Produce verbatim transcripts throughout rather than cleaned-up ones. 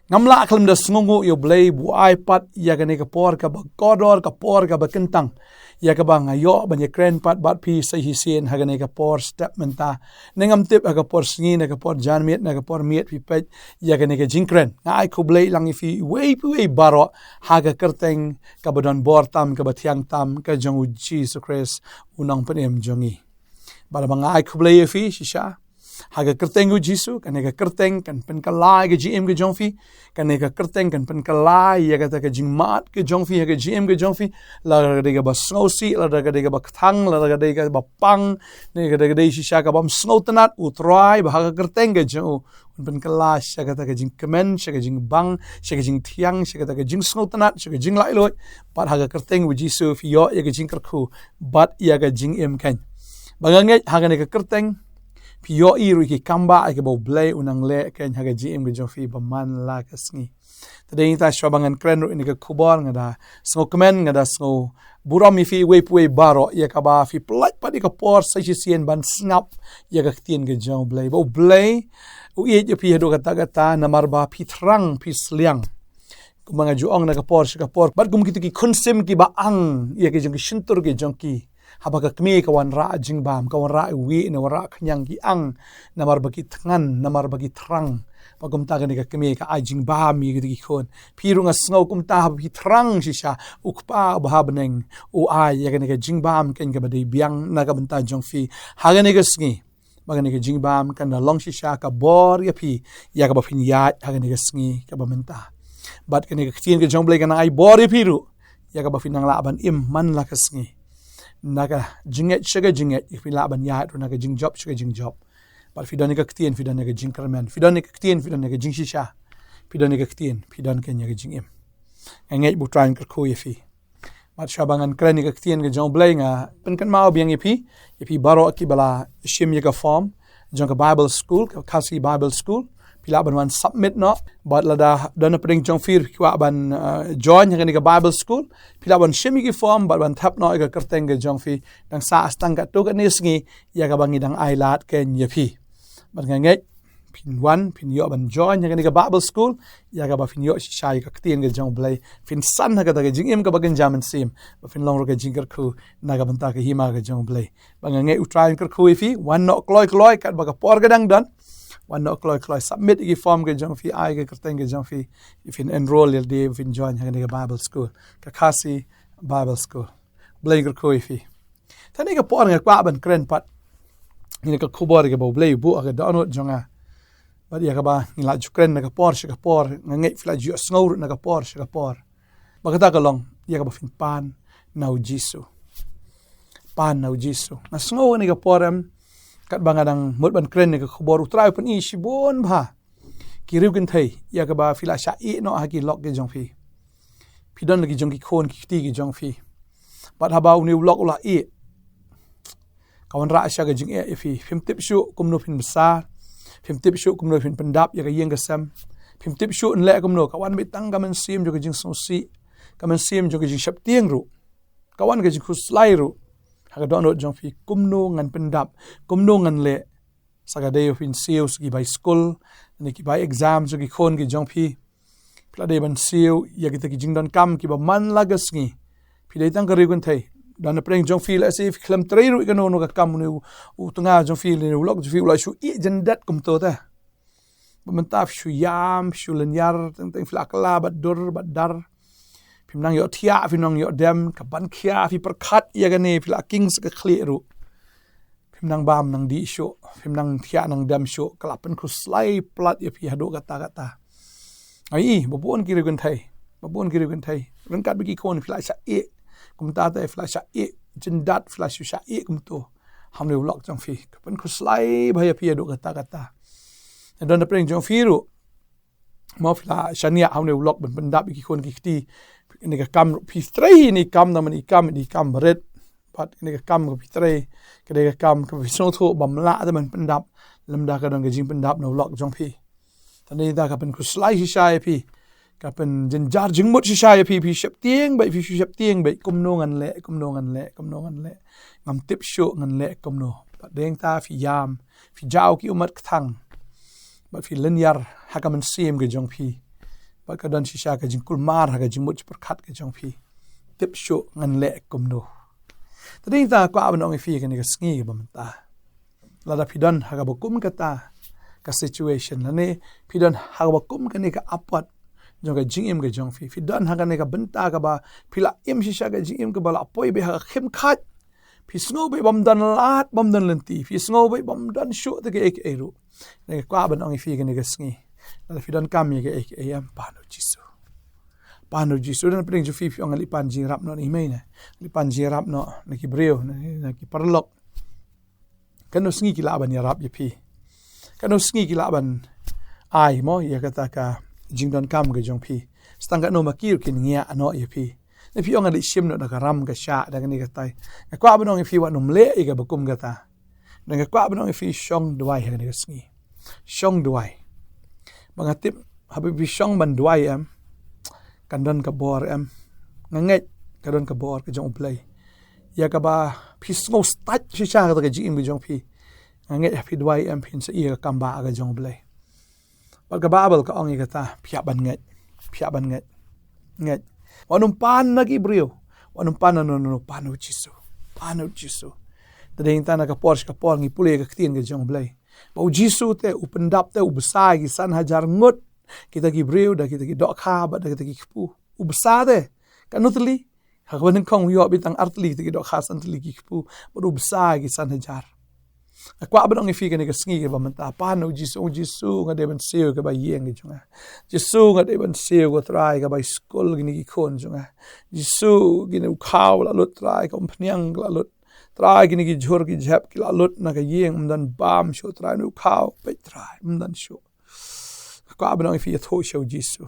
Ngam lah khlem da sngewnguh ïa U Blei ba u ai pat ïa kane ka por kaba kordor, ka por kaba kyntang, ïa kaba nga ïoh ban ïakren pat bad phi sa shisien ha kane ka por step mynta. Ne ngam tip ha ka por sngi, na ka por janmiet, na ka por miet phi peit ïa kane ka jingkren. Nga ai khublei lang ïa phi iwei pa iwei baroh ha ka kyrteng kaba don bor tam, kaba thiang tam, ka jong U Jisu Khrist, U Nongpynim jong ngi. Bad ba nga ai khublei ïa phi shisha ha ka kyrteng U Jisu, kane ka kyrteng kan pynkylla ïa ka jingim ka jong phi, kane ka kyrteng kan pynkylla ïa kata ka jingmad ka jong phi ha ka jingim ka jong phi, lada ka dei kaba sngewsih, lada ka dei kaba kthang, lada ka dei kaba pang, ne ka dei, ka dei shisha kabym sngewtynnat, U Trai ba ha ka kyrteng ka jong u un pynkylla sha kata ka jingkmen, sha ka jingbang, sha ka jingthiang, sha kata ka jingsngewtynnat, sha ka jinglaitluid. Bad ha ka kyrteng U Jisu phi ïoh ïa ka jingkyrkhu bad ïa ka jingim kein. Ba nga ngeit ha kane ka kyrteng phi ïohi ruh ïa ki kambah ïa kaba U Blei u nang leh kein ha ka jingim ka jong phi ba man la ka sngi. Te dei nangta shuwa ba ngan kren ruh ïa kane ka khubor, nga da sngewkmen, nga da sngew burom ïa phi iwei pa iwei baroh ïa kaba phi pynlait pat ïa ka por sa shisien ban sngap ïa ka ktien ka jong U Blei. Ba U Blei u ïeit ïa phi haduh katta katta namar ba phi thrang, phi sliang. Kumba nga ju ong na ka por sha ka por, bad kum kito ki khun sim kiba ang ïa ki jong ki shyntur ki jong ki. Haba ka kmie ka wanrah jingbam, ka wanrah iwei ne wanrah khñiang, ki ang namar ba ki thngan, namar ba ki thrang. Bad kumta kane ka kmie ka ai jingbam ïa kito ki khun. Phi ruh nga sngew kumta haba phi thrang shisha, U Kpa uba ha bneng u ai ïa kane ka jingbam kein kaba dei biang na ka bynta jong phi ha kane ka sngi. Ba kane ka jingbam kan da long shisha ka bor ïa phi ïa kaba phin ïaid ha kane ka sngi kaba mynta. Bad kane ka ktien ka jong U Blei kan ai bor ïa phi ruh ïa kaba phin nang lah ban im man la ka sngi. Na ka jingngeit sha ka jingngeit, phin lah ban ïaid ruh na ka jingjop sha ka jingjop. Bad phi don ïa ka ktien, phi don ïa ka jingkyrmen, phi don ïa ka ktien, phi don ïa ka jingshisha, phi don ïa ka ktien, phi don kein ïa ka jingim. Nga ngeit ba U Trai un kyrkhu ïa phi. Bad shuwa ba ngan kren ïa ka ktien ka jong U Blei, nga pynkynmaw biang ïa phi, ïa phi baroh kiba la shim ïa ka form jong ka Bible School, ka Khasi Bible School, phi lah ban wan submit noh. Bad lada don na pdeng jong phi ruh ki kwah ban, uh, join ha kane ka Bible School, phi lah ban shim ïa ki form bad ban thep noh ïa ka kyrteng ka jong phi. Dang sah tang katto katne sngi ïa kaba ngi dang ai lad kein ïa phi. Bad nga ngeit phin wan, phin ïoh ban join ha kane ka Bible School ïa kaba phin ïoh shisha ïa ka ktien ka jong U Blei, phin san ha kata ka jingim kaba kynja mynsiem, ba phin long ruh ka jingkyrkhu na ka bynta ka hima ka jong U Blei. Ba nga ngeit U Trai un kyrkhu ïa phi. Wan noh kloi kloi katba ka por ka dang don. Wan noh kloi kloi, submit ïa ki form ka jong phi, ai ka kyrteng ka jong phi, ïa phin enroll ïa lade, phin join ha kane ka Bible School, ka Khasi Bible School. U Blei un kyrkhu ïa phi. Te ha kane ka por nga kwah ban kren pat ïa kane ka khubor kaba U Blei u buh ha ka dohnud jong nga. Bad ïa kaba ngi la ju kren na ka por sha ka por, nga ngeit phi la ju ïohsngew ruh na ka por sha ka por. Ba kata ka long ïa kaba phin pan na U Jisu. Pan na U Jisu. Nga sngew ha kane ka por em, katba nga dang mut ban kren ïa ka khubor, U Trai u pyni shibun bha ki riew kynthei ïa kaba phi la shah ïeh noh ha ki lok ki jong phi. Phi don la ki jong ki khun ki kti ki jong phi. Bad haba une u lok u la ïeh, ka wanrah sha ka jingeh ïa phi. Phim tip shuh kumno phin bsa, phim tip shuh kumno phin pyndap ïa ka ïing ka sem, phim tip shuh yn leh kumno. Ka wan beit tang ka mynsiem jong ka jingsngewsih, ka mynsiem jong ka jingsheptieng ruh. Ka wan ka jingkhuslai ruh ha ka dohnud jong phi, kumno ngan pyndap, kumno ngan leh. Sa ka dei ba phin siew sa ki bai skul, ne ki bai exam jong ki khun ki jong phi. Phi la dei ban siew ïa kita ki jingdonkam kiba man la ka sngi. Phi dei tang ka riew kynthei. Don na pdeng jong phi lehse phi khlem trei ruh ïa kano kano ka kam, une u, u tnga jong phi ne u lok jong phi u la shu ïeh jyndat kumto te. Ba mynta phi shu ïam, phi shu lynñiar, teng teng phi la kylla bad dur bad dar. Phim nang ïoh thiah, phim nang ïoh dem, ka ban khia phi pyrkhat ïa kane, phi la king sa ka khlieh ruh. Phim nang bam nang dih shuh, phim nang thiah nang dem shuh, ka la pynkhuslai palat ïa phi haduh katta katta. Ai, ba bun ki riew kynthei, ba bun ki riew kynthei. Ryngkat bad ki khun phi la shah ïeh. Kumta te phi la shah ïeh jyndat, phi la shu shah ïeh kumto ha une u lok jong phi. Ka pynkhuslai bha ïa phi haduh katta katta. Don na pdeng jong phi ruh, mo, phi la shaniah ha une u lok ban pyndap ïa ki khun ki kti. Kane ka kam ruh phi trei, ne kam, namar ne kam, ne kam barit. Bad kane ka kam ka phi trei, kane ka kam ka phi sngewthuh bym lah te ban pyndap lymda ka don ka jingpyndap na u lok jong phi. Te nangta ka pynkhuslai shisha ïa phi, ka pynjynjar jingmut shisha ïa phi. Phi sheptieng beit, phi shu sheptieng beit, kumno ngan leh, kumno ngan leh, kumno ngan leh. Ngam tip shuh ngan leh kumno. Bad nangta phi ïam, phi jaw ki ummat kthang, bad phi lynñiar ha ka mynsiem ka jong phi. Bad ka don shisha ka jingkulmar ha ka jingmut jingpyrkhat ka jong phi. Tip shuh ngan leh kumno. Te dei tang nga kwah ban ong ïa phi kane ka sngi ba mynta. Lada phi don ha kaba kum kata ka situation lane phi don ha kaba kum kane ka apot jong ka jingim ka jong phi. Phi don ha kane ka bynta kaba phi la im shisha ka jingim kaba la poi beit ha ka khim khat. Phi sngew beit bym don lad, bym don lynti. Phi sngew beit bym don shuh te kaei kaei ruh. Nga kwah ban ong ïa phi kane ka sngi. Lada phi donkam ïa kaei kaei em, pan ha u Jisu. Pan ha u Jisu. Don pdeng jong phi phi ong nga leit pan jingïarap noh na i mei ne. Leit pan jingïarap noh na ki briew, na, na ki paralok. Kano sngi ki lah ban ïarap ïa phi. Kano sngi ki lah ban ai mo ïa kata ka jingdonkam ka jong phi. Sa tang kano ma ki ruh kin ngiah noh ïa phi. Ne phi ong nga leit shim noh da ka ram ka shah da kane katai. Nga kwah ban ong ïa phi wat nym leh ïa kaba kum kata. Nga kwah ban ong ïa phi shong duwai ha kane ka sngi. Shong duwai. Ba nga tip haba phi shong ban duwai em, kan don ka bor em. Nga ngeit ka don ka bor ka jong U Blei. Ïa kaba phi sngew stat shisha kata ka jingim ka jong phi. Nga ngeit ha phi duwai em phin sa ïoh ïa ka kam ba ka jong U Blei. Bad ka Baibl ka ong ïa kata, phi hap ban ngeit. Phi hap ban ngeit. Ngeit. Wat nym pan na ki briew. Wat nym pan na no no no, pan u Jisu. Pan u Jisu. Te dei tang na ka por sha ka por ngi pule ïa ka ktien ka jong U Blei. Ba u Jisu te u pyndap te u bsa ïa ki san hajar ngut. Kita ki briew da kita ki dohkha bad da kita ki kpu. U bsa te. Kano tylli? Ha kaba nyngkong u ïoh beit tang ar tylli kita ki dohkha, san tylli ki kpu. Bad u bsa ïa ki san hajar. Nga kwah ban ong ïa phi kane ka sngi kaba mynta, pan u Jisu, u Jisu nga dei ban siew kaba ïeng ka jong nga. Jisu nga dei ban siew ko Trai kaba skul kine ki khun jong nga. Jisu kine u khaw la lut Trai, ka umphniang la lut. Trai kine ki jhur ki jhep ki la lut na ka ïing, ym don bam shuh Trai, u khaw peit Trai, ym don shuh. Nga kwah ban ong ïa phi ïathuh sha u Jisu.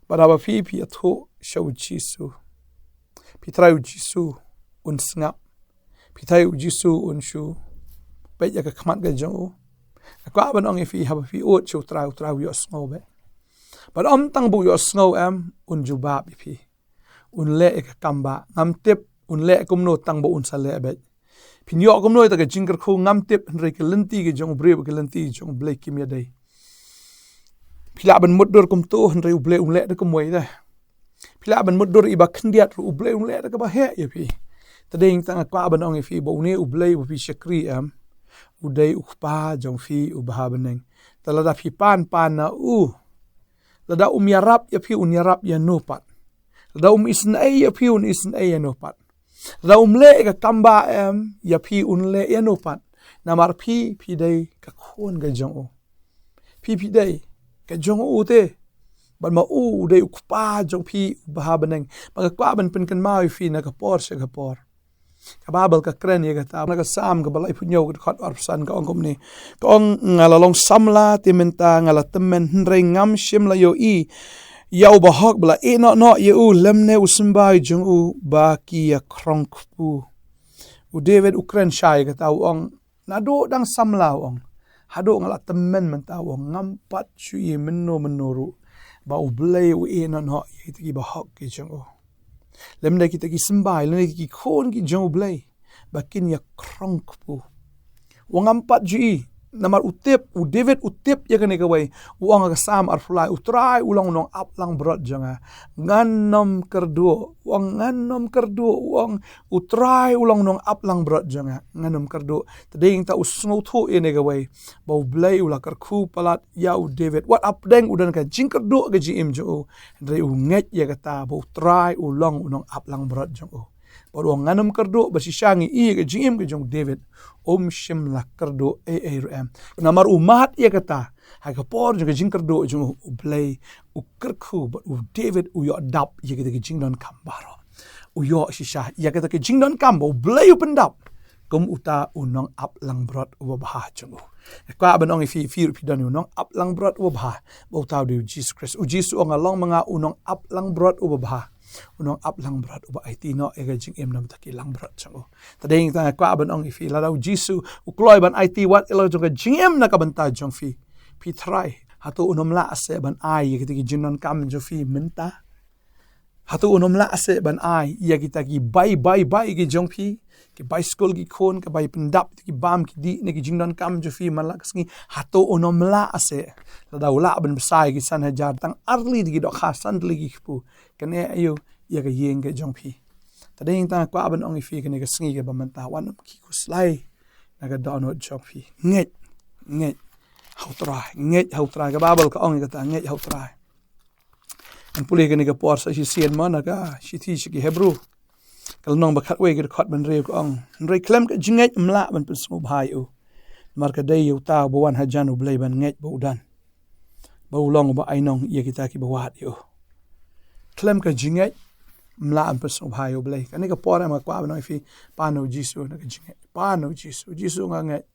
Bad haba phi phi ïathuh sha u Jisu, phi trai u Jisu un sngap. Phi trai u Jisu un shu peit ïa ka khmat ka jong u. Nga kwah ban ong ïa phi haba phi ud sha u Trai, u Trai u ïohsngew beit. Bad ym tang ba u ïohsngew em, un jubab ïa phi. Un leh ïa ka kam ba ngam tip, un leh kumno tang ba un sa leh beit. Phin ïoh kumno ïa ka jingkyrkhu ngam tip, hynrei ka lynti ka jong u briew, ka lynti ka jong U Blei kim ïadei. Phi lah ban mutdur kumto, hynrei U Blei un leh da kumwei de. Phi lah ban mutdur iba khyndiat ruh, U Blei un leh da kaba heh ïa phi. Te dei tang nga kwah ban ong ïa phi ba une U Blei ba phi shakri em, u dei u Kpa jong phi uba ha bneng. Te lada phi pan pan na u, lada um ïarap ïa phi un ïarap ïano pat. Lada um isynei ïa phi un isynei ïano pat. Lada um leh ïa ka kam ba em ïa phi un leh ïano pat. Namar phi phi dei ka khun ka jong u. Phi phi dei ka jong u te. Bad ma u u dei u Kpa jong phi uba ha bneng. Bad nga kwah ban pynkynmaw ïa phi na ka por sha ka por. Ka Baibl ka kren ïa kata na ka Salm kaba laiphew hynñiew ka dkhot arphew san ka ong kumne. Ka ong nga la long samla te mynta nga la tymmen hynrei ngam shym la ïohi ïa u bahok ba la ïehnoh noh ïa u lymne u symbai jong u ba ki ïa krong kpu. U David u kren shai kata u ong naduh dang samla u ong. Haduh nga la tymmen mynta u ong ngam pat shu ïohi mynno mynno ruh ba U Blei u ïehnoh noh ïa kita ki bahok ki jong u. Lymne kita ki symbai, lymne ki khun ki jong U Blei. Ba kin ïa krong kpu. U ong ngam pat ju ïohi, namar u tip, u David u tip ïa kane kawei. U ong ha ka Salm arphew lai, u Trai u long u nongaplangbrot jong nga. Ngan nym kyrduh, u ong ngan nym kyrduh, u ong u Trai u long u nongaplangbrot jong nga. Ngan nym kyrduh. Te dei tang u sngewthuh ïa kane kawei. Ba U Blei u la kyrkhu palat ïa u David. Wat hapdeng u don ka jingkyrduh ka jingim jong u. Hynrei u ngeit ïa kata ba u Trai u long u nongaplangbrot jong u. Bad u ong ngan nym kyrduh, bad shisha ngi ïohi ka jingim ka jong u David. Um shym la kyrduh ei ei ruh em. Namar u mad ïa kata. Ha ka por jong ka jingkyrduh jong u, U Blei u kyrkhu bad u David u ïoh dap ïa kita ki jingdonkam baroh. U ïoh shisha ïa kita ki jingdonkam ba U Blei u pyndap. Kum uta u nongaplangbrot uba bha jong u. Nga kwah ban ong ïa phi, phi ruh phi don u nongaplangbrot uba bha. Ba uta u dei u Jisu Khrist. U Jisu u ong nga long ma nga u nongaplangbrot uba bha. U nongaplangbrot uba aiti noh ïa ka jingim na bynta ki langbrot jong u. Te dei tang nga kwah ban ong ïa phi lada u Jisu u kloi ban aiti wat ïa la jong ka jingim na ka bynta jong phi. Phi trai. Hato un ym lah seh ban ai ïa kita ki jingdonkam jong phi mynta. Hato un ym lah seh ban ai ïa kita ki bai bai bai ki jong phi, ki bai skul ki khun, ki bai pyndap, ki bam ki dih na ki jingdonkam jong phi man la ka sngi? Hato un ym lah seh? Lada u lah ban bsa ïa ki san hajar, tang ar tylli ki dohkha, san tylli ki kpu, kane aïu ïa ka ïing ka jong phi? Te dei tang kwah ban ong ïa phi kane ka sngi kaba mynta, wat nym khih khuslai na ka dohnud jong phi. Ngeit, ngeit ha U Trai, ngeit ha U Trai. Ka Baibl ka ong ïa kata, ngeit ha U Trai. Ngan pule kane ka por sa shisien mo na ka shithi sha ki Hebru, ka lynnong ba khatwei, ka dkhot ba hynriew, ka ong: Hynrei khlem ka jingngeit ym lah ban pynsngewbha ïa u, namar ka dei ïa uta uba wan hajan U Blei ban ngeit ba u don, ba u long uba ainong ïa kita kiba wad ïa u. Khlem ka jingngeit ym lah ban pynsngewbha ïa U Blei. Kane ka por nga kwah ban ong ïa phi, pan na U Jisu na ka jingngeit. Pan na U Jisu. Jisu, nga ngeit.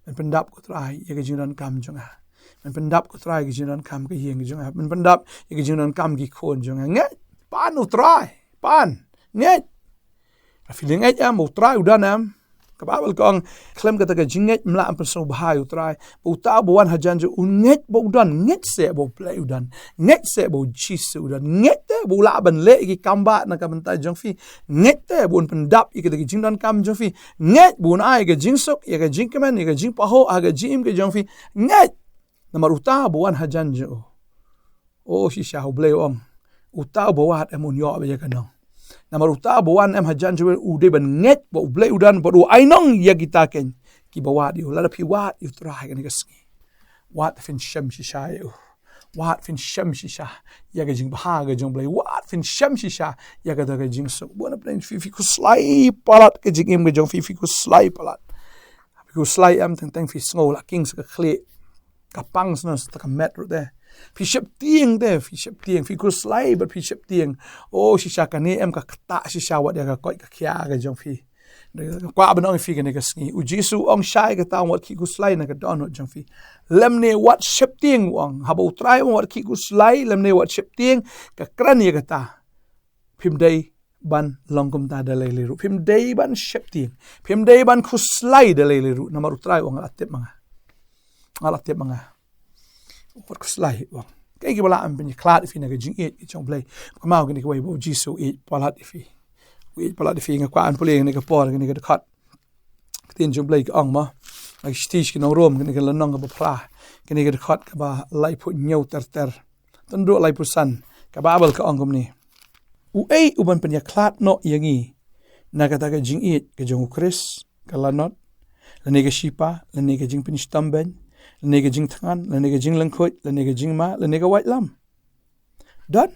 Men pyndap ko Trai ïa ka jingdonkam jong nga. Men pyndap ko Trai ïa ka jingdonkam ka ïing jong nga. Men pyndap ïa ka jingdonkam ki khun jong nga. Ngeit, pan U Trai, pan. Ngeit. Phi la ngeit em ba U Trai u don em? Ka Baibl ka ong, khlem kata ka jingngeit ym lah ban pynsngewbha ïa U Trai, ba uta uba wan hajan jong u, ngeit ba u don, ngeit seh ba U Blei u don, ngeit seh ba U Jisu u don, ngeit te ba u lah ban leh ïa ki kam ba na ka bynta jong phi, ngeit te ba un pyndap ïa kata ka jingdonkam jong phi, ngeit ba un ai ïa ka jingsuk, ïa ka jingkmen, ïa ka jingpahuh ha ka jingim ka jong phi, ngeit. Namar uta uba wan hajan jong u, o shisha, U Blei u ong, uta uba wad em un ïoh beit ïa ka nong. Namar uta uba wan em hajan jong u, u dei ban ngeit ba U Blei u don bad u ainong ïa kita keiñ kiba wad ïa u. Lada phi wad ïa U Trai kane ka sngi, wat phin shem shisha ïa u. Wat phin shem shisha ïa ka jingbha ka jong U Blei. Wat phin shem shisha ïa kata ka jingsuk. Bun na pdeng phi, phi khuslai palat ka jingim ka jong phi, phi khuslai palat. Phi khuslai em? Teng teng phi sngew la king sa ka khlieh, ka pang sno sa ka met ruh te. Phi sheptieng te, phi sheptieng, phi khuslai bad phi sheptieng. O shisha, kane em ka ktah shisha wat ïa ka koit ka khiah ka jong phi. Kwah ban ong ïa phi kane ka sngi, U Jisu u ong shai kata, wat khih khuslai na ka dohnud jong phi. Lymne wat sheptieng, u ong. Haba U Trai u ong wat khih khuslai, lymne wat sheptieng, ka kren ïa kata, phim dei ban long kumta da lei lei ruh. Phim dei ban sheptieng, phim dei ban khuslai da lei lei ruh. Namar U Trai u ong, nga la tip ma nga. Nga la tip ma nga. Wat khuslai, u ong. Kaei kaba lah ban pynïakhlad ïa phi na ka jingïeit ka jong U Blei? Kynmaw kane kawei ba U Jisu u ïeit palat ïa phi. U ïeit palat ïa phi. Nga kwah ban pule kane ka por, kane ka dkhot. Ka ktien jong U Blei ka ong mo, na ka shithi sha ki nong Rom, kane ka lynnong kaba phra, kane ka dkhot kaba laiphew hynñiew ter ter, tang duh laiphew san. Ka Baibl ka ong kumne: Uei uban pynïakhlad noh ïa ngi na kata ka jingïeit ka jong U Khrist? Ka lanot, lane ka shipa, lane ka jingpynshitom beiñ, lane ka jingthngan, lane ka jinglyngkhuid, lane ka jingma, lane ka waitlam? Don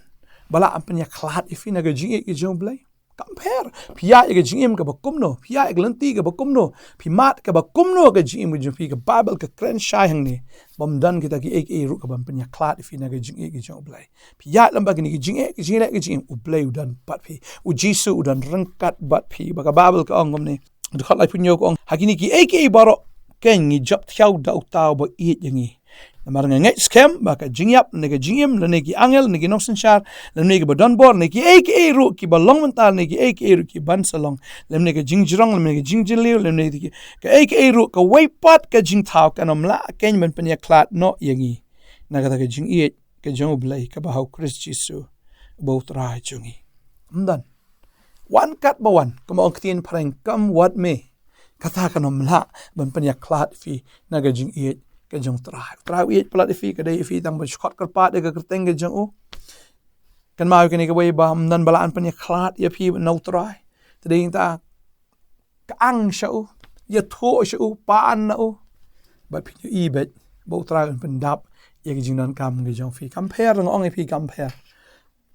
ba lah ban pynïakhlad ïa phi na ka jingïeit ka jong U Blei? Kam pher. Phi ïaid ïa ka jingim kaba kumno, phi ïaid ïa ka lynti kaba kumno, phi mad kaba kumno ka jingim ka jong phi, ka Baibl ka kren shai hangne, bym don kita kiei kiei ruh kiban pynïakhlad ïa phi na ka jingïeit ka jong U Blei. Phi ïaid lem bad kine ki jingeh, ki jingleh, ki jingim, U Blei u don bad phi. U Jisu u don ryngkat bad phi. Ba ka Baibl ka ong kumne, dkhot laiphew hynñiew ka ong: Ha kine kiei kiei baroh keiñ ngi jop thiaw da uta uba ïeit ïa ngi. Namar nga ngeit skhem ba ka jingïap, lane ka jingim, lane ki angel, lane ki nongsynshar, lane kiba don bor, lane kiei kiei ruh kiba long mynta, lane kiei kiei ruh kiban sa long, lane ka jingjrong, lane ka jingjylliew, lane ki, kaei kaei ruh, kawei pat ka jingthaw kan ym lah keiñ ban pynïakhlad noh ïa ngi na kata ka jingïeit ka jong U Blei kaba ha U Khrist Jisu, uba U Trai jong ngi. Ym don. Wan kat ba wan, kumba ong ka ktien phareng, come what may, kata kan ym lah ban pynïakhlad ïa phi na ka jingïeit ka jong U Trai. U Trai u ïeit palat ïa phi, ka dei ïa phi tang ban shu khot kyrpad ïa ka kyrteng ka jong u. Kynmaw ïa kane kawei, ba ym don ba lah ban pynïakhlad ïa phi na U Trai. Te dei nangta ka ang sha u, ïathuh sha u, pan na u, bad phin ïohi beit ba U Trai un pyndap ïa ka jingdonkam ka jong phi. Kam pher, nga ong ïa phi, kam pher.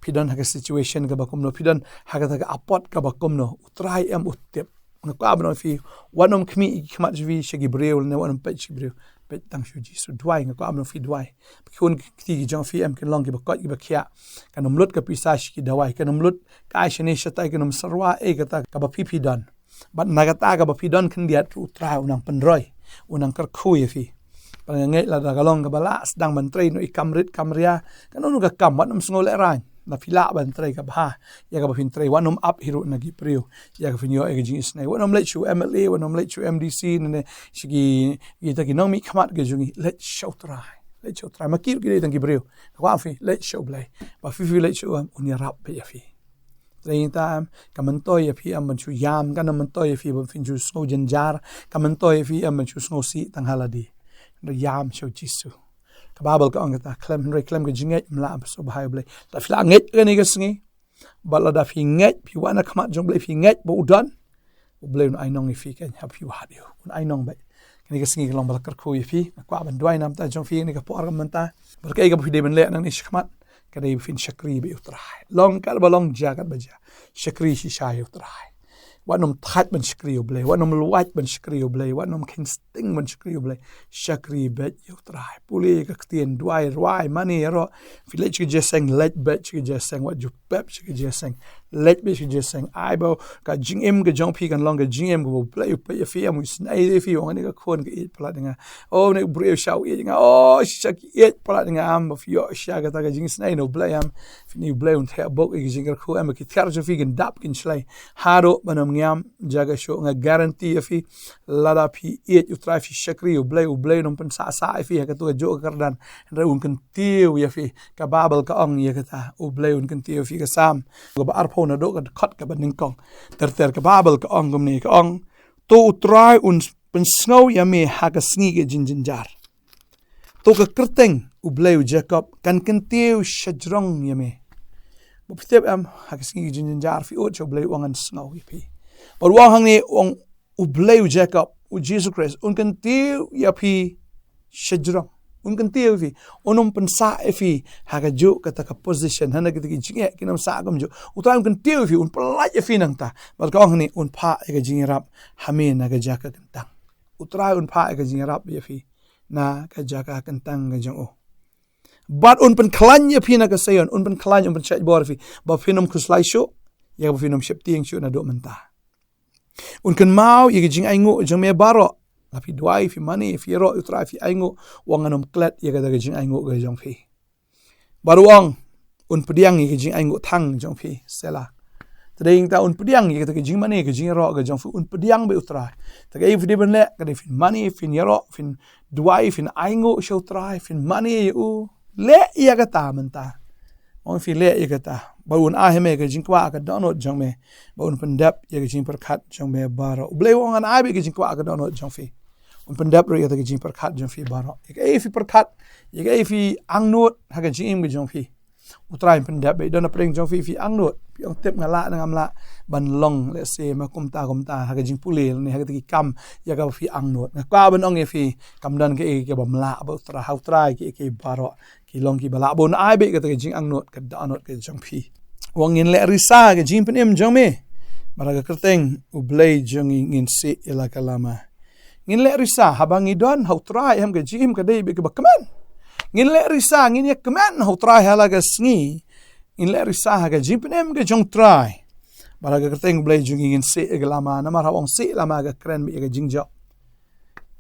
Phi don ha ka situation kaba kumno, phi don ha kata ka apot kaba kumno, U Trai em u tip. Nga kwah ban ong ïa phi, wat nym khmih ïa ki khmat jong phi sha ki briew, lane wat nym peit sha ki briew. Peit tang sha U Jisu. Duwai, nga kwah ban ong ïa phi, duwai. Ba ki khun ki kti ki jong phi em kin long kiba koit kiba khiah. Kan ym lut ka pisa sha ki dawai, kan ym lut ka ai shane shatai, kan ym syrwa ei kata kaba phi phi don. Bad na kata kaba phi don khyndiat ruh U Trai u nang pynroi, u nang kyrkhu ïa phi. Bad nga ngeit lada ka long kaba lah sdang ban trei noh ïa ki kam rit kam ria, kano kano ka kam, wat nym sngew lehraiñ. Lada phi lah ban trei, ka bha ïa kaba phin trei. Wat nym ap hi ruh na ki briew ïa ka phin ïoh ïa ka jingisynei. Wat nym leit sha u M L A, wat nym leit sha u M D C, ne, ne sha ki, kita ki nongmihkhmat ka jong ngi. Leit sha U Trai. Leit sha U Trai. Ma ki ruh ki dei tang ki briew. Nga kwah phi leit sha U Blei. Ba phi phi leit sha U, em, Un ïarap beit ïa phi. Te ïa kata em, ka myntoi ïa phi em ban shu ïam, kam myntoi ïa phi ban phin shu sngew jynjar, ka myntoi ïa phi em ban shu sngewsih tang ha lade. Hynrei ïam sha U Jisu. Ka Baibl ka ong kata, khlem, hynrei khlem ka jingngeit ym lah ban sngewbha ïa U Blei. Lada phi la ngeit kane ka sngi, bad lada phi ngeit, phi wan ha khmat jong U Blei, phi ngeit ba u don, U Blei un ainong ïa phi, kan, hap phi wad ïa u, un ainong beit. Kane ka sngi ka long ba la kyrkhu ïa phi. Nga kwah ban duwai namar jong phi kane ka por mynta. Bad kaei kaba phi dei ban leh nangne shakhmat, ka dei ba phin shakri beit ïa U Trai. Long katba long, jia katba jia, shakri shisha ïa U Trai. Wat nym thait ban shakri ïa U Blei, wat nym luwait ban shakri ïa U Blei, wat nym kheiñ sting ban shakri ïa U Blei. Shakri beit ïa U Trai. Pule ïa ka ktien, duwai, rwai, mane, ïaroh. Phi leit sha ka jingïaseng, leit beit sha ka jingïaseng, wat ju pep sha ka jingïaseng. Leit beit sha ka jingïaseng. Ai ba ka jingim ka jong phi kan long ka jingim kaba U Blei u peit ïa phi, em, u isynei ïa phi, u ong, kane ka khun ka ïeit palat ïa nga. O, kane ka briew shisha u ïeit ïa nga. O, shisha ki ïeit palat ïa nga, em, ba phi ïoh shisha kata ka jingisynei na U Blei, em. Phi, U Blei un theh bok ïa ka jingkyrkhu, em, ba ki tiar jong phi kin dap kin shlei. Haduh ban ym ngiam, jia ka shuh, nga guarantee ïa phi. Lada phi ïeit U Trai, phi shakri U Blei, U Blei un ym pynsah sah ïa phi ha kato kajuh ka kyrdan. Hynrei un kyntiew ïa phi. Ka Baibl ka ong ïa kata, U Blei un kyntiew ïa phi. Ka Salm kaba arphew, naduh ka dkhot kaba nyngkong ter ter, ka Baibl ka ong kumne, ka ong, to U Trai un pynsngew ïa me ha ka sngi ka jingjynjar. To ka kyrteng U Blei u Jakob kan kyntiew shajrong ïa me. Ba phi tip em, ha ka sngi ka jingjynjar phi ud sha U Blei, u ong ngan sngew ïa phi. Bad u ong hangne, u ong U Blei u Jakob, U Jisu Khrist, un kyntiew ïa phi shajrong. Un kyntiew ïa phi. Un ym pynsah ïa phi ha kajuh kata ka position, ha kata ka jingeh, kin ym sah kumjuh. U Trai un kyntiew ïa phi, un pyllait ïa phi nangta. Bad ka ong hangne, un phah ïa ka jingïarap ha me na ka jaka kyntang. U Trai un phah ïa ka jingïarap ïa phi na ka jaka kyntang ka jong u. Bad un pynkhlaiñ ïa phi na ka Seion, un pynkhlaiñ, un pynshait bor ïa phi. Ba phin ym khuslai shuh, ïa ba phin ym sheptieng shuh naduh mynta. Un kynmaw ïa ka jingainguh jong me baroh. La phi duwai, phi mane, phi ïaroh ïa U Trai, phi ainguh, u ong ngan ym klet ïa kata ka jingainguh ka jong phi. Bad u ong, un pdiang ïa ka jingainguh thang jong phi, Selah. Te dei nangta un pdiang ïa kata ka jingmane, ka jingïaroh ka jong phi, un pdiang beit U Trai. Te kaei phi dei ban leh, ka dei phin mane, phin ïaroh, phin duwai, phin ainguh sha U Trai, phin mane ïa u. Leh ïa kata mynta. Ong phi leh ïa kata. Ba un ai ha me ka jingkwah ka dohnud jong me. Ba un pyndep ïa ka jingpyrkhat jong me baroh. U Blei u ong ngan ai beit ka jingkwah ka dohnud jong phi. Un pyndep ruh ïa kata ka jingpyrkhat jong phi baroh. Ïa kaei phi pyrkhat, ïa kaei phi angnud ha ka jingim ka jong phi, U Trai un pyndep beit. Don na pdeng jong phi, phi angnud, phi ong tip nga lah ne ngam lah ban long, let's say, ma kumta kumta ha ka jingpule ne ha kata ki kam ïa kaba phi angnud. Nga kwah ban ong ïa phi, kam don kaei kaba ym lah bad U Trai, ha U Trai kaei kaei baroh ki long kiba lah. Ba un ai beit kata ka jingangnud ka dohnud ka jong phi. U ong ngin leh risa ha ka jingpynim jong me. Bad ha ka kyrteng U Blei jong ngi ngin sih ïa la ka lama. Ngin leh risa haba ngi don ha U Trai, em, ka jingim ka dei beit kaba kmen. Ngin leh risa, ngin ïa kmen ha U Trai ha la ka sngi. Ngin leh risa ha ka jingpynim ka jong U Trai. Bad ha ka kyrteng U Blei jong ngi ngin sih ïa ka lama, namar haba ong sih lama ka kren beit ïa ka jingjop.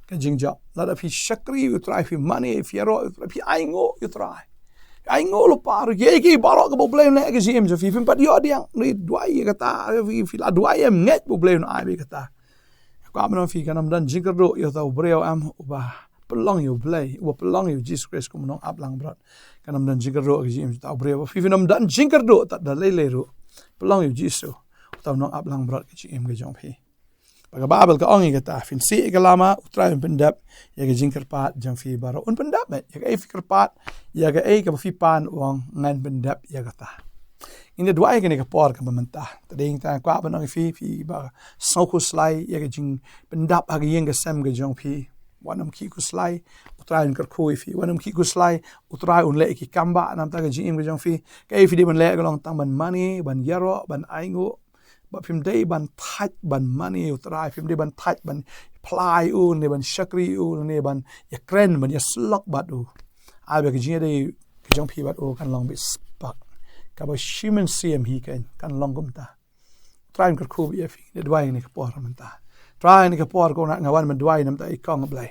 Ka jingjop. Lada phi shakri U Trai, phi mane, phi ïaroh U Trai, phi ainguh U Trai. Ainguh lypa ruh, ïa kiei baroh kaba U Blei un leh ha ka jingim jong phi, phim pat ïoh diang, ne duwai ïa kata, phi, phi la duwai, em, ngeit ba U Blei un ai beit kata. Kwah ban ong ïa phi, kan ym don jingkyrduh ïa uta u briew, em, uba pynlong ïa U Blei, uba pynlong ïa U Jisu Khrist kum u nongaplangbrot. Kan ym don jingkyrduh ha ka jingim jong uta u briew. Phi, phin ym don jingkyrduh tad da lei lei ruh. Pynlong ïa U Jisu, uta u nongaplangbrot ha ka jingim ka jong phi. Ba ka Baibl ka ong ïa kata, phin sih ïa ka lama, U Trai un pyndep ïa ka jingkyrpad jong phi baroh. Un pyndep, mate, ïa kaei phi kyrpad, ïa kaei kaba phi pan, u ong ngan pyndep ïa kata. Ngin ïa duwai kane ka por kaba mynta. Te dei nangta kwah ban ong ïa phi, phi ba sngew khuslai ïa ka jingpyndep ha ka ïing ka sem ka jong phi. Wat nym khih khuslai, U Trai un kyrkhu ïa phi. Wat nym khih khuslai, U Trai un leh ïa ki kam ba namar ka jingim ka jong phi. Kaei phi dei ban leh ka long tang ban mane, ban ïaroh, ban ainguh. Ba phim dei ban thait ban mane ïa U Trai, phim dei ban thait ban phla ïa u, ne ban shakri ïa u, ne ban ïakren, ban ïasyllok bad u. Ai ba ka jingïadei ka jong phi bad u kan long beit spah. Kaba shi mynsiem hi kan, kan long kumta. Trai un kyrkhu beit ïa phi, ne duwai ne ka por mynta. Trai ne ka por ko na nga wan ban duwai namar i kong, A Blei.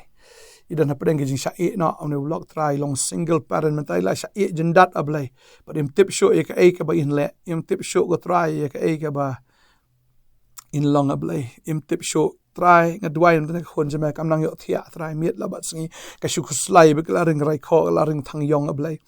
I don hapdeng ka jingshah ïeh noh, une u lok Trai, long single parent mynta, i la shah ïeh jyndat, A Blei. Bad im tip shuh ïa kaei kaba in leh, im tip shuh ko Trai ïa kaei kaba in long, A Blei. Im tip shuh Trai, nga duwai na ka khun jong me kam nang ïoh thiah, Trai, miet la bad sngi ka shu khuslai bad ka la ring raikhoh, ka la ring thang ïong, A Blei.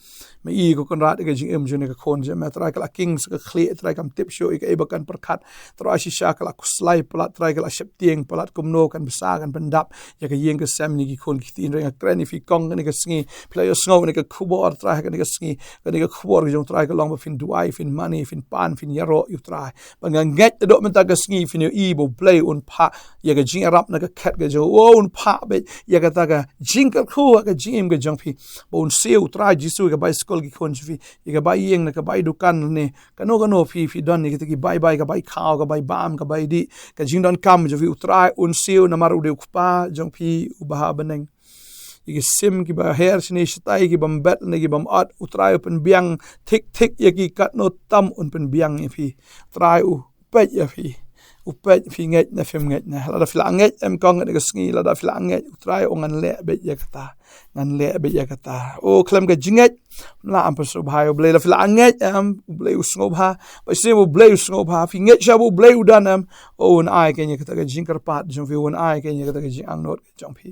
Me i ko Konrad ïa ka jingim jong kane ka khun jong me, Trai, ka la king sa ka khlieh, Trai, kam tip shuh ïa kaei ba kan pyrkhat. Trai, shisha ka la khuslai palat, Trai, ka la sheptieng palat, kumno kan bsa kan pyndap ïa ka ïing ka sem jong ki khun ki kti. Hynrei nga kren ïa phi kong kane ka sngi, phi la ïohsngew kane ka khubor, Trai, kane ka sngi, kane ka khubor ka jong U Trai ka long ba phin duwai, phin mane, phin pan, phin ïaroh ïa U Trai. Ba nga ngeit naduh mynta ka sngi phin ïohi ba U Blei un phah ïa ka jingïarap na ka khet ka jong u, un phah beit ïa kata ka jingkyrkhu ha ka jingim ka jong phi. Ba un siew, Trai Jisu, ïa ka bai skul ki khun jong phi, ïa ka bai ïing, na ka bai dukan, ne kano kano phi, phi don ïa kita ki bai bai, ka bai khaw, ka bai bam, ka bai dih, ka jingdonkam jong phi, U Trai un siew namar u dei U Kpa jong phi uba ha bneng. Ïa ki sim kiba her shane shatai, kiba mbet ne kiba mot, U Trai u pynbiang thik thik ïa ki, katno tam un pynbiang ïa phi. Trai u peit ïa phi. U peit phi ngeit ne phim ngeit ne. Lada phi la ngeit em kong kane ka sngi, lada phi la ngeit, U Trai u, ngan leh beit ïa kata. Ngan leh beit ïa kata. O, khlem ka jingngeit, la am pynshai bha ïa U Blei. Lada phi la ngeit em, U Blei u sngewbha. Ba shisha U Blei u sngewbha. Phi ngeit shisha ba U Blei u don em. O, un ai kane kata ka jingkyrpad jong phi, un ai kane kata ka jingangnud jong phi.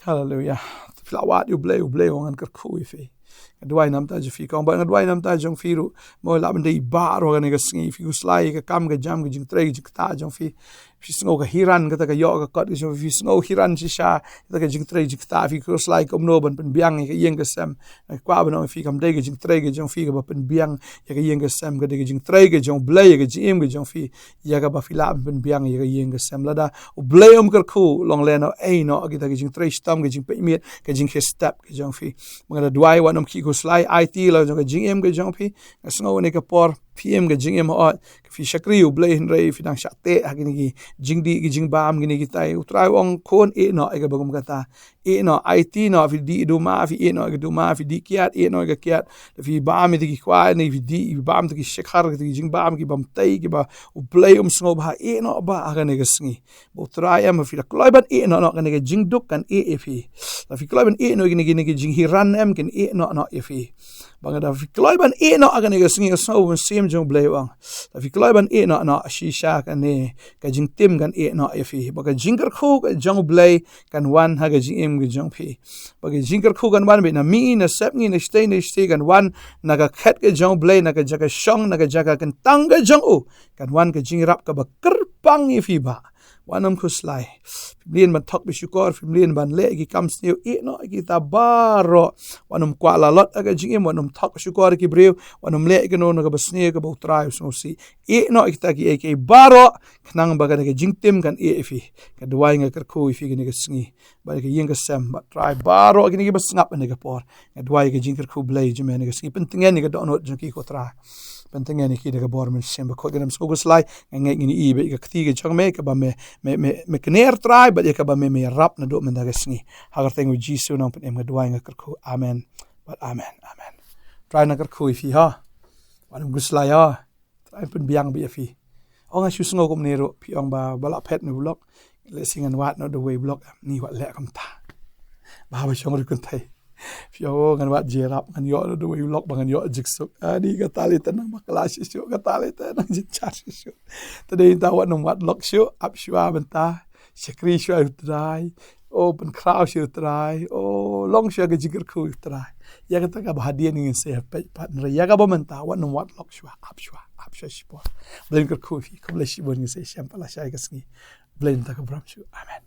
Haleluya. Phi la wad ïa U Blei, U Blei u, ngan kyrkhu ïa phi. Nga duwai namar jong phi kong, bad nga duwai namar jong phi ruh. Mo, lah ban dei baroh kane ka sngi phi khuslai ka kam ka jam, ka jingtrei ka jingktah jong phi. Phi sngew ka hiran kata ka ïoh ka kot ka jong phi, phi sngew hiran shisha kata ka jingtrei jingktah, phi khuslai kumno ban pynbiang ïa ka ïing ka sem. Nga kwah ban ong ïa phi, kam dei ka jingtrei ka jong phi kaba pynbiang ïa ka ïing ka sem, ka dei ka jingtrei ka jong U Blei ïa ka jingim ka jong phi. Ïa kaba phi lah ban pynbiang ïa ka ïing ka sem. Lada U Blei um kyrkhu, long lehnoh ei noh kita ki jingtrei shitom, ki jingpeit miet, ki jingkhie step ki jong phi. Ba nga da duwai wat nym khih khuslai, aiti la jong ka jingim ka jong phi. Nga sngew kane ka por phi im ka jingim hok, ka phi shakri U Blei, hynrei phi dang shah teh ha kine ki jingdih ki jingbam kine kitai. U Trai u ong khun, ïeh noh ïa kaba kum kata. Ïeh noh, aiti noh, phi dih duma, phi ïeh noh ïa ka duma, phi dih kiad, ïeh noh ïa ka kiad. Phi bam ïa ki khwai ne phi dih, phi bam ïa ki shikhar, ïa ki jingbam, ki bam tei, kiba U Blei um sngewbha, ïeh noh bha ha kane ka sngi. Ba U Trai em, phi la kloi ban ïeh noh, noh kane ka jingduk kan ïeh ïa phi. La phi kloi ban ïeh noh ïa kine, kine ki jinghiran em, kin ïeh noh, noh ïa phi. Ba nga da phi kloi ban ïeh noh ha kane ka sngi, ka sngew mynsiem jong U Blei u ong. La phi kloi ban ïeh noh, noh shisha kane ka jingtim kan ïeh noh ïa phi. Ba ka jingkyrkhu ka jong U Blei kan wan ha ka jingim ka jong phi. Ba ka jingkyrkhu kan wan beit na mihngi, na sepngi, na shatei, na shatei, kan wan na ka khet ka jong U Blei, na ka jaka shong, na ka jaka kyntang ka jong u. Kan wan ka jingïarap kaba kyrpang ïa phi bah. Wat nym khuslai. Phim leit ban thok bishukor, phim leit ban leh ki kam sniew, ïeh noh ïa kita baroh. Wat nym kwah lalot ha ka jingim, wat nym thok shukor ïa ki briew, wat nym leh kano kano kaba sniew kaba U Trai u sngewsih. Ïeh noh ïa kita kiei kiei baroh, khnang ba kane ka jingtim kan ïeh ïa phi. Nga duwai, nga kyrkhu ïa phi kane ka sngi. Bad ïa ka ïing ka sem, bad Trai baroh kine kiba sngap ha kane ka por. Nga duwai ïa ka jingkyrkhu Blei jong me ha kane ka sngi. Pyntngen ïa ka dohnud jong ki ko Trai. Pyntngen ïa ki da ka bor mynsiem bakhuid. Ngam sngewkhuslai, nga ngeit ngin ïohi bad ïa ka kti ka jong me, kaba me, me, me, me kner Trai, bad ïa kaba me, me ïarap naduh mynta ka sngi. Ha ka kyrteng U Jisu u nongpynim nga duwai, nga kyrkhu. Amen. Bad amen. Amen. Trai un kyrkhu ïa phi ha. Wat nym khuslai ha. Trai un pynbiang beit ïa phi. Ong nga shu sngew kumne ruh, phi ong ba, ba la phet une u vlog. Lehse ngan wad noh da uwei u vlog, ni wat leh kumta. Ba, ba shong ruh kynthei. Phi ong, oh, ngan wad jingïarap, ngan ïoh noh da uwei u vlog, ba ngan ïoh jingsuk. Ani, kata lei te nang bakla shisha, kata lei te nang jynjar shisha. Te dei mynta wat nym wad vlog shuh, ap shuwa mynta. Shakri shuwa ïa U Trai. O, pynkhraw shuwa ïa U Trai. O, long shuwa ka jingkyrkhu ïa U Trai. Ïa kata kaba hadien ngin sa ïa peit pat, hynrei ïa kaba mynta, wat nym wad vlog shuwa, ap shuwa, ap shuwa shipor. Blei un kyrkhu ïa phi, khublei shibun, ngin sa ïashem pat lashai ka sngi. Blei un kyrkhu bha shuh. Amen.